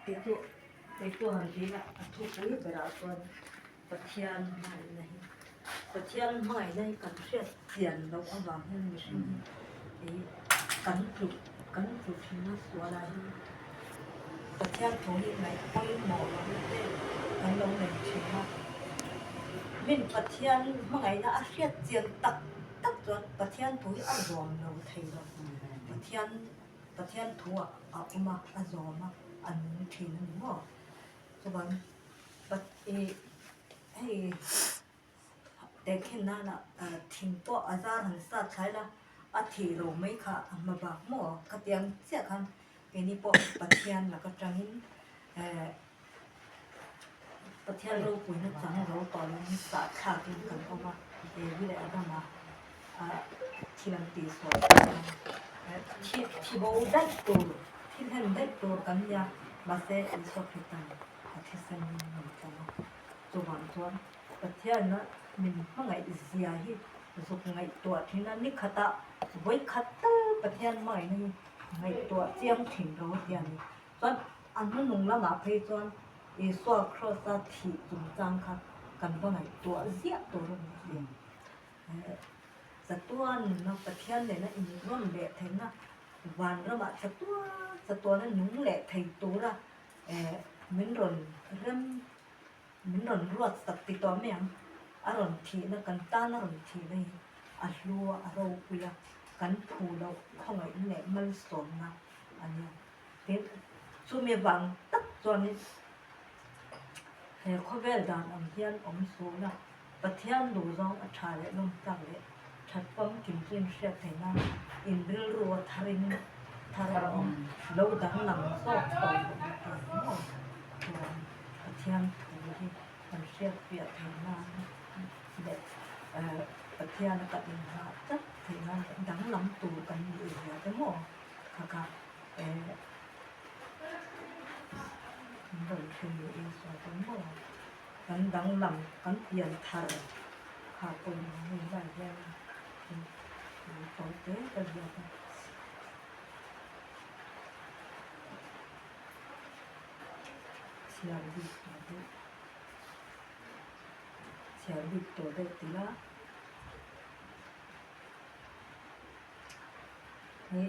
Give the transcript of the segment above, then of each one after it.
Kei chu kei chu han ti ila a thupui berah chuan Pathian hmangaihna hi Pathian hmangaihna hi kan hriat chian loh avang hian mihring hi ih kan tluk kan tlu thin a sualah hian Pathian thu hi ngaih pawimawh lohna te kan lo nei thin a. Min Pathian hmangaihna a hriat chian tak tak chuan Pathian thu hi a zawm lo thei lo. Pathian Pathian thu ah a awm a, a zawm a, a nung thin a ni maw? Chuan ih hei tehkhin nana thing pawh a zar han sat thlai la, a thih lo mai kha a hma bak maw? Khatiang chiah khan keini pawh Pathian laka tangin eh Pathian ropuina chang zo tawh lovin sahthlakin kan awm a, Evi leh Adama ah thil an tih sual chuan thi thi bo daih tur, thi hlen daih tur kan nia, mahse Isua Krista'n a thisen in min tlan a, chuvang chuan Pathianna min hmangaih zia hi zuk ngaihtuah thin a, ni khatah vawikhat tal Pathian hmangaihna hi ngaihtuah chiang thin ro a ti a ni. Chuan a hnunung lamah phei chuan Isua Kraws-a thih chungchang kha kan va ngaihtuah ziah tur a ni tih. Chatuan nunna Pathian nena inrawn leh theihna vanramah chatuan chatuana nung leh thei tura min rawn rem min rawn ruat sak ti tawh mai ang. A rawn thihna kan tan a rawn thihna hi a hlu a, a ropui a, kan phu loh khawngaihna leh malsawmna a nia. Tin, chumi vang tak chuanin he khawvel dan ang hian awm suhna Pathian duhzawng a tha leh nawm tlak leh that famkim chu inhriat theih nan in rilru a tharin thar a awm lo danglam zawk tawh loh na tur maw chuan Pathian thu hi kan hriat fiah theih nan leh Pathian a kan inhah tlat theih nan danglam tur kan nih zia te maw kha kha. Kan danglam kan pian thar kha pawimawh hei lai hian tawi te ka ziak a. Chhiar bik tawh deuh chhiar bik tawh deuh tila. Hei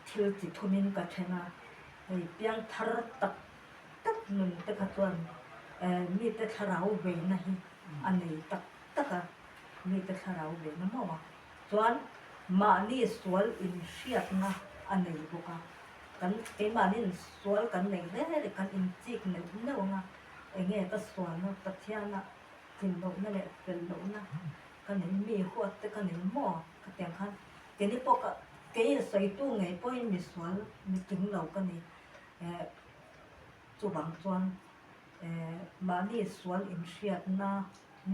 thil chi thumin ka then a, hei piang thar tak tak nun te kha chuan eh mite thlarau veina hi a nei tak tak a, mite thlarau veina maw a, chuan mahni sual inhriatna a nei bawk a, kan keimahniin sual kan nei hle hle kan inchik neuh neuh ang a, enge ka sualna Pathiana tlin lohna leh fel lohna ka nei mi huat te ka nei maw ka tiang khan keini pawh ka kei sawitu ngei pawhin misual mi tling lo ka ni eh chuvang chuan eh mahni sual inhriatna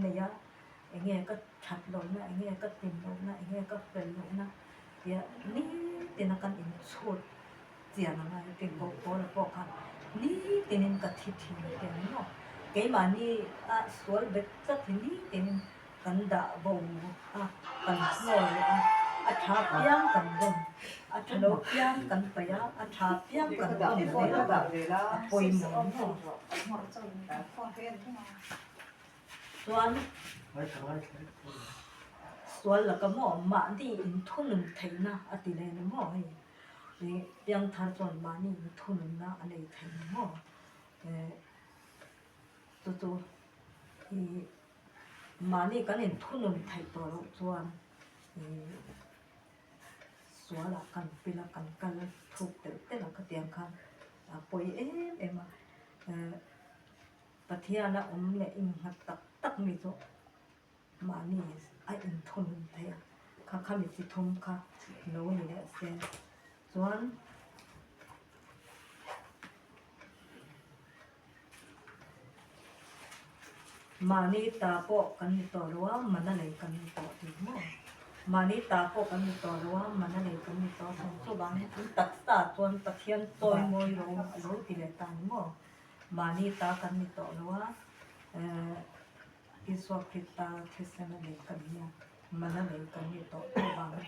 nei a enge ka that lohna enge ka tlin lohna enge ka fel lohna tia nitin a kan inchhut chian ang a heti pawh pawl pawh kha nitinin ka thi thin te ang maw keimahni a sual bet tlat hi nitinin kan dah bo a kan hnawl a a tha piang kan rawn a tha lo piang kan paih a a tha piang kan rawn zel a a pawimawh maw chuan sual laka maw mahni inthunun theihna a ti leh ni maw hei. Ih piangthar chuan mahni in thununna a nei thei ni maw? Eh chu chu ih mahni kan in thunun theih tawh loh chuan ih sualah kan pil a kan kal thuk telh telh a khatiang khan a pawi em em a eh Pathiana awm leh innghat tak tak mi chu Mahni a inthun thei a, kha khami chi thum kha lo ni leh se chuan mahni ta pawh kan ni tawh lo a, mana lei kan ni tawh tih maw? Mahni ta pawh kan ni tawh lo a, mana lei kan ni tawh a, chuvangin an taksa chuan Pathian chawimawi lo a lo ti leh ta ni maw? Mahni ta kan ni tawh lo a, eh. Isua Krista thisen a nei kan nia, man a nei kan ni tawh tawh vang a,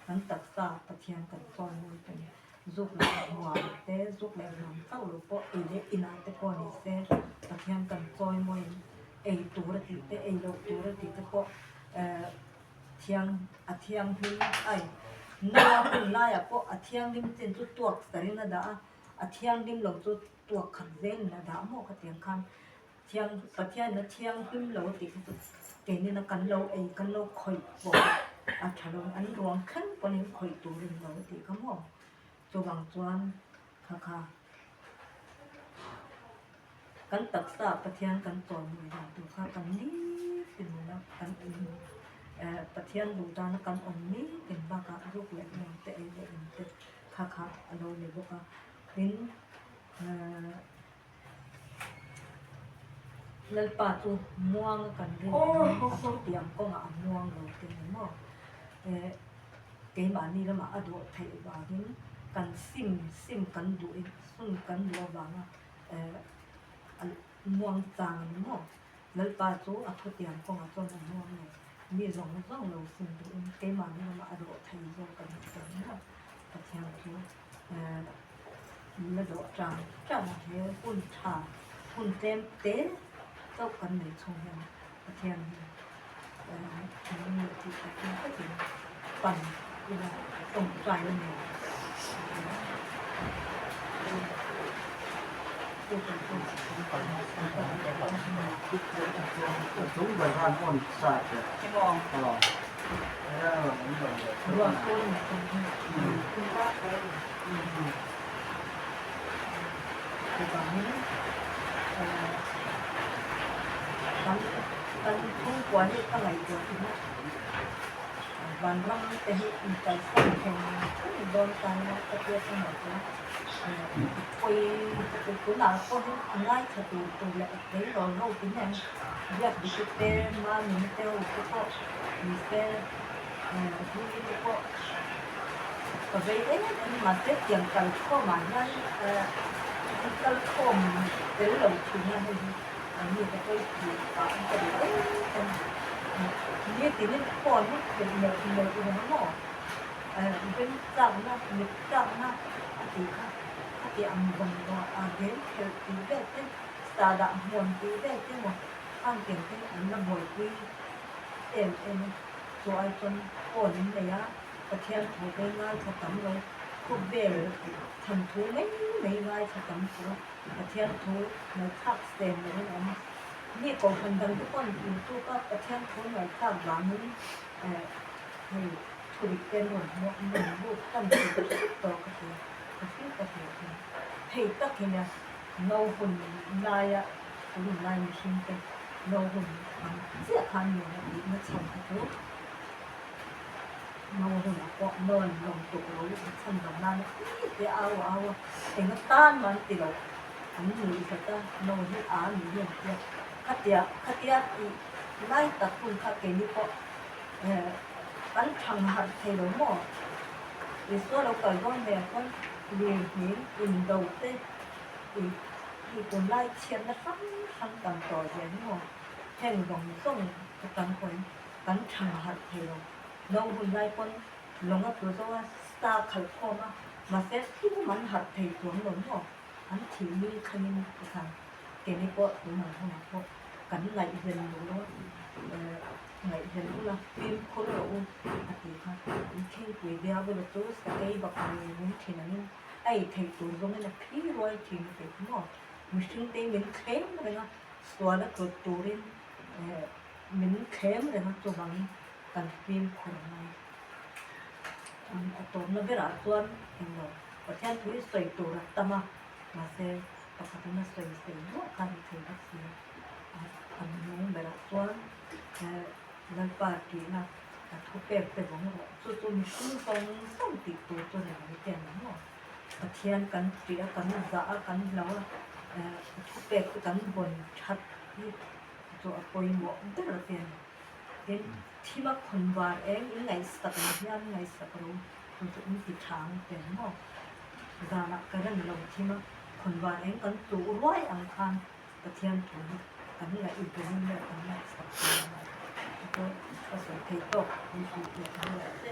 kan taksa Pathian kan chawi mawi ta ni. Zuk leh hmuam te, zuk leh hmuam chauh lo pawh ei leh inah te pawh ni se, Pathian kan chawi mawiin ei tur a tih te, ei loh tur a tih te pawh thiang a thianghlim ai. Noa hun laiah pawh a thianghlim chin chu tuak sarin a dah a, a thianghlim lo chu tuak khat zelin a dah maw khatiang khan Thiang Pathianna thianghlim lo tih kha chu keinina kan lo ei kan lo khawih pawh a tha lo an ruang thleng pawhin khawih turin lo tih kha maw chuvang chuan kha kha kan taksa Pathian kan chawimawi dan tur kha kan nitin nuna kan in eh Pathian duh dana kan awm nitin bakah ruk leh nuam te ei leh in te kha kha a lo ni bawk a tin eh. Lalpa chu muang a kan rin ang a chutiang kawngah a muang lo te ni maw? Eh, keimahni lamah a dawh theih vangin kan sim sim kan duh in sum kan duh avanga eh a muang chang a ni maw? Lalpa chu a thutiang kawngah chuan a muang lo, mi zawng zawng lo sim duhin keimahni lamah a dawh thei zawk a ni te ni maw? Pathian chu eh. La dawh tang tang a he hun tha hun tlem te chauh kan nei chhung hian Pathian hi eng nge tih tak in takin pan ila tawngtai a ni. Chuvangin kan chhungkua hi ka ngaihtuah hi vanram te hi inkalsan theng theng dawn tan a ka hriat a ngaihtuah pawi ka ti tunah pawh hian a ngaithla tur tur leh a tleirawl ho tin em biak dik te mamin te ho te pawh ni se hlui te pawh. Ka vei em em mahse tiang kal khawmah hian an kal khawm tel lo thin a hei hi an mi te pawi tih pah an ka duh em em ni tinin phone hi khelh neuh neuh reng a maw beng chakna mit chakna a tih kha khati ang zawng zawng a game khelh tih vel te sahdah hmuam tih vel te emaw khang tiang te an la buaipui em em a. Chu ai chuan phone in nei a, Pathian thu te ngaithla tam lo, khawvel than thu mai mai ngaithla tam chu Pathian thu ngaihthlak sen lo in awm. Mi kohhran dang te pawn YouTube a Pathian thu ngaihthlak vangin hei thudik te an rawn hmuh an rawn lut tan sup sup tawh ka ti a, ka hlim ka hmuh thei. Hei tak hi nia no hun laia tun lai mihring te no hun ang chiah khan nuam a tihna chhan kha chu no hunah pawh no an lawm tuk lo a chhan dang nan a ti te au a au a eng atan mah an ti lo an nuih zat a no hi a ni hi an tia khatia khatia tih lai tak hun kha keini pawh eh kan thang harh thei lo maw Isua lo kal dawn hmel pawn lui hnim indo te ih hi tunlai chhiatna hrang hrang tam tawh zia hi maw heng zawng zawng ka tam pawhin kan thang harh thei lo. No hun lai pawn lawng a tlu zo a, sa khalh khawm a, mahse tum an harh thei chuang lo maw an thih ni thlengin tikhan keini pawh tunah hunah pawh kan ngaihven duh lo a, ngaihven ula fimkhur rawh u a tih kha in khingpui diabula chu sakei bak ni rum thin angin a ei theih tur zawngin a phi ruai thin a tih kha maw mihring te min thleng reng a sual a tlut turin min thlem reng a chuvangin kan fimkhur ngai a tawpna berah chuan englo Pathian thu hi sawi tur a tam a mahse pakhatin a sawi sawi duah kha a ni thei bawk si a a nung berah chuan Lalpa tihna a thupek te vawng rawh chu chu mihring zawng zawng tih tur chu a ni mai te a ni maw Pathian kan tih a kan zah a kan hlo a thupek te kan vawn that hi chu a pawimawh ber a te a ni tin thim a khawn var eng in ngaihsak ang hian ngaihsak ro chu chu in ti tha ang te a ni maw zanah ka rem lo thim a khawn var eng kan tuh ruai ang khan Pathian thu hi kan ngaihven leh kan ngaihsak tur a ni. Chu ka sawi thei tawk min hrilh leh ang leh che.